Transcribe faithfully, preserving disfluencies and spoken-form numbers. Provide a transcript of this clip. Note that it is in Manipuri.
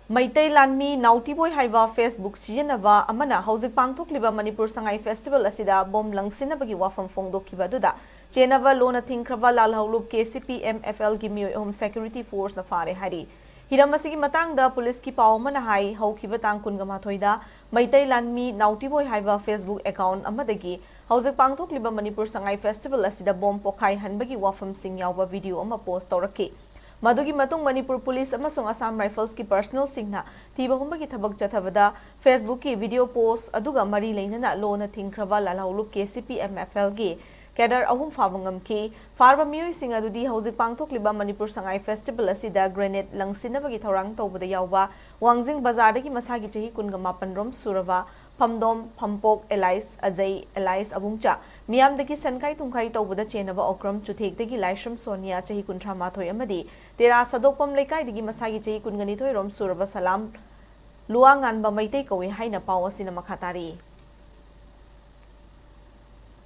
ꯃꯩꯇꯩ ꯂꯥꯟꯃꯤ ꯅꯥꯎꯇꯤꯕꯣꯏ ꯍꯥꯏꯕ Facebook ꯁꯤꯖꯤꯟꯅꯕ ꯑꯃꯅ ꯍꯧꯖꯤꯛ ꯄꯥꯡꯊꯣꯛꯂꯤꯕ ꯃꯅꯤꯄꯨꯔ ꯁꯉꯥꯏ ꯐꯦꯁꯇꯤꯚꯦꯜ ꯑꯁꯤꯗ ꯕꯣꯝ ꯂꯪꯁꯤꯟꯅꯕꯒꯤ ꯋꯥꯐꯝ ꯐꯣꯡꯗꯣꯛꯈꯤꯕ ꯑꯗꯨꯗ ꯆꯦꯟꯅꯕ ꯂꯣꯟꯅ ꯊꯤꯡꯈ꯭ꯔꯕ ꯂꯥꯜꯍꯧꯂꯨꯞ KCP MFLꯒꯤ ꯃꯤꯑꯣꯏ ꯑꯍꯨꯝ ꯁꯦꯀ꯭ꯌꯨꯔꯤꯇꯤ ꯐꯣꯔꯁꯅ ꯐꯥꯔꯦ ꯍꯥꯏꯔꯤ꯫ ꯍꯤꯔꯝ ꯑꯁꯤꯒꯤ ꯃꯇꯥꯡꯗ ꯄꯨꯂꯤꯁꯀꯤ ꯄꯥꯎ ꯑꯃꯅ ꯍꯥꯏ, ꯍꯧꯈꯤꯕ ꯇꯥꯡ ꯀꯨꯟꯒ ꯃꯥꯊꯣꯏꯗ ꯃꯩꯇꯩ ꯂꯥꯟꯃꯤ ꯅꯥꯎꯇꯤꯕꯣꯏ ꯍꯥꯏꯕ Facebook ꯑꯦꯀꯥꯎꯟ ꯑꯃꯗꯒꯤ ꯍꯧꯖꯤꯛ ꯄꯥꯡꯊꯣꯛꯂꯤꯕ ꯃꯅꯤꯄꯨꯔ ꯁꯉꯥꯏ ꯐꯦꯁꯇꯤꯚꯦꯜ ꯑꯁꯤꯗ ꯕꯣꯝ ꯄꯣꯈꯥꯏꯍꯟꯕꯒꯤ ꯋꯥꯐꯝꯁꯤꯡ ꯌꯥꯎꯕ ꯚꯤꯗꯤꯑꯣ ꯑꯃ ꯄꯣꯁ ꯇꯧꯔꯛꯈꯤ꯫ ꯃꯗꯨꯒꯤ ꯃꯇꯨꯡ ꯃꯅꯤꯄꯨꯔ ꯄꯨꯂꯤꯁ ꯑꯃꯁꯨꯡ ꯑꯁꯥꯝ ꯔꯥꯏꯐꯜꯁꯀꯤ ꯄꯔꯁꯅꯦꯜꯁꯤꯡꯅ ꯊꯤꯕ ꯍꯨꯝꯕꯒꯤ ꯊꯕꯛ ꯆꯠꯊꯕꯗ Facebookꯀꯤ ꯚꯤꯗꯤꯑꯣ ꯄꯣꯁ ꯑꯗꯨꯒ ꯃꯔꯤ ꯂꯩꯅꯅ ꯂꯣꯟꯅ ꯊꯤꯡꯈ꯭ꯔꯕ ꯂꯥꯜꯍꯧꯂꯨꯞ KCP MFLꯒꯤ ꯀꯦꯗꯔ ꯑꯍꯨꯝ ꯐꯥꯕ ꯉꯝꯈꯤ꯫ ꯐꯥꯔꯕ ꯃꯤꯑꯣꯏꯁꯤꯡ ꯑꯗꯨꯗꯤ ꯍꯧꯖꯤꯛ ꯄꯥꯡꯊꯣꯛꯂꯤꯕ ꯃꯅꯤꯄꯨꯔ ꯁꯉꯥꯏ ꯐꯦꯁꯇꯤꯚꯦꯜ ꯑꯁꯤꯗ ꯒ꯭ꯔꯦꯅꯦꯗ ꯂꯪꯁꯤꯟꯅꯕꯒꯤ ꯊꯧꯔꯥꯡ ꯇꯧꯕꯗ ꯌꯥꯎꯕ ꯋꯥꯡꯖꯤꯡ ꯕꯖꯥꯔꯗꯒꯤ ꯃꯁꯥꯒꯤ ꯆꯍꯤ ꯀꯨꯟꯒ ꯃꯥꯄꯟ ꯔꯣꯝ ꯁꯨꯔꯕ ꯐꯝꯗꯣꯝ ꯐꯝꯄꯣꯛ ꯑꯦꯂꯥꯏꯁ ꯑꯖꯩ ꯑꯦꯂꯥꯏꯁ ꯑꯕꯨꯡꯆꯥ, ꯃꯤꯌꯥꯝꯗꯒꯤ ꯁꯦꯟꯈꯥꯏ ꯊꯨꯝꯈꯥꯏ ꯇꯧꯕꯗ ꯆꯦꯟꯅꯕ ꯑꯣꯀ꯭ꯔꯝ ꯆꯨꯊꯦꯛꯇꯒꯤ ꯂꯥꯏꯁ꯭ꯔꯝ ꯁꯣꯅꯤꯌꯥ ꯆꯍꯤ ꯀꯨꯟꯊ꯭ꯔꯥ ꯃꯥꯊꯣꯏ ꯑꯃꯗꯤ ꯇꯦꯔꯥ ꯁꯥꯗꯣꯛꯄꯝ ꯂꯩꯀꯥꯏꯗꯒꯤ ꯃꯁꯥꯒꯤ ꯆꯍꯤ ꯀꯨꯟꯒ ꯅꯤꯊꯣꯏ ꯔꯣꯝ ꯁꯨꯔꯕ ꯁꯂꯥꯝ ꯂꯨꯋꯥ ꯉꯥꯟꯕ ꯃꯩꯇꯩ ꯀꯧꯏ ꯍꯥꯏꯅ ꯄꯥꯎ ꯑꯁꯤꯅ ꯃꯈꯥ ꯇꯥꯔꯤ꯫